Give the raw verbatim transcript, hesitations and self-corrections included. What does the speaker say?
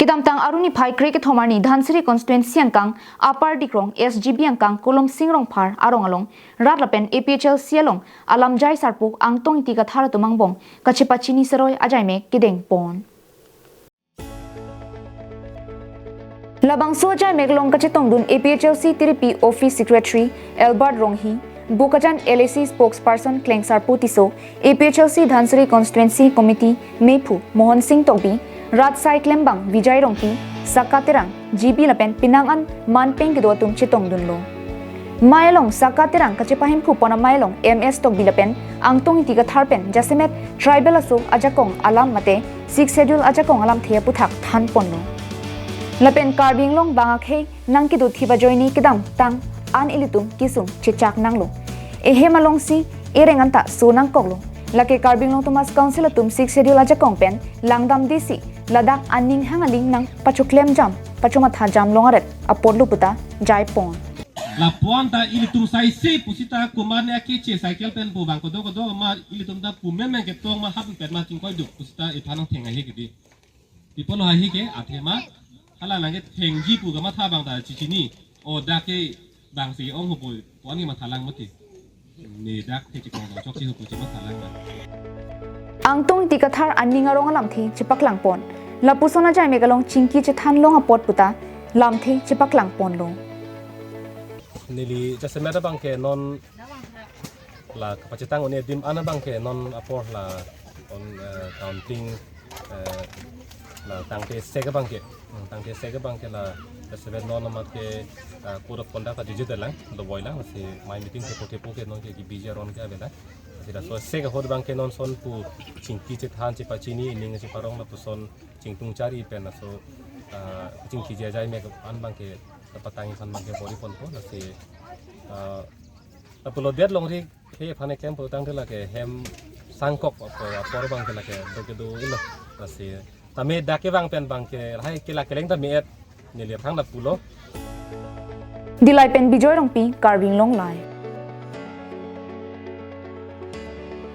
Kedamtang Arni phai kre kethom arni Dhansiri constituency angkang Upper Dikrong S G B angkang Kolomsing Rongphar arong along rat lapen A P H L C along alamjai sarpo Angtong Ingti Kathar atum angbong kachepachini seroi ajaimek kedengpon. Labangso ajaimek along kachetongdun A P H L C Tiripi Office Secretary Albert Ronghi, Bokajan L A C spokesperson Klengsarpo Tisso, A P H L C Dhansiri Constituency Committee Meiphu Mohon Sing Tokbi, Rat Sai Klembang Vijay Rongpi, Saka Terang, G B lapen penang an manpeng kedo atum chetongdunlo. Mei along Saka Terang kachepahemphu pon amei along M S Tokbi lapen Angtong Ingti Kathar pen jasemet tribal aso ajakong alam mate Sixth Schedule ajakong alamthe aputhak thanponlo. Lapen Karbi Anglong bang akhei nangkedothip ajoine kedamtang an ilitum kesung chechak nanglo. Ehem alongsi ereng anta so nangkoklo. Lake Karbi Anglong Autonomous Council atum Sixth Schedule ajakong pen langdamdesi ladak aning hang aling nangpachoklem jam, pachomatha jam long aret apotlo puta jaipon. Lapuan ta ilitum saisi pusita komatne akeche cycle pen pu bang kodo kodo ma ilitum ta pu memeng ketong ma hap pet ma chingkoi duk pusita iphan nangtheng ahi kedi. Pi apotlo ahi ke athema hala nangkethengji pu kamatha bang ta chechini. O dak ke bang si ong hopo puan ke mathalang mati. Ne dak ke chikong dong chokche hopo chemathalang ma. Angtong Ingti Kathar aning arong alamthe chepaklangpon. Lapuson ajaimek along chingki chethan long apot puta lamthe chepaklangponlo. Neli jasemet abang ke non la kapachethang un-e adim an abang ke non apor la on, eh, counting, eh, la tangte sek abang ke, hmm, tangte sek abang ke la jasemet non amat ke, eh, code of conduct ajujut lang, doboi lang, si mei meeting thepo thepo ke non ke busy aron ke avelang. Si laso sek ahut abang ke non son pu chingki chethan chepachini ining cheparong lapuson chingtung chari pen laso, ah, chingkiji ajaimek an abang ke kapatang iphan abang ke bor-iponpo lasi, ah, lapulo det longri he aphan eklem pulotangte lake hem sangkok apor, apor abang ke lake do kedo ilo lasi tame dak kevang pen abang ke lahai kela keleng tame et neli aphan lapulo. Dillai pen Bijoy Rongpi, Karbi Anglong Live.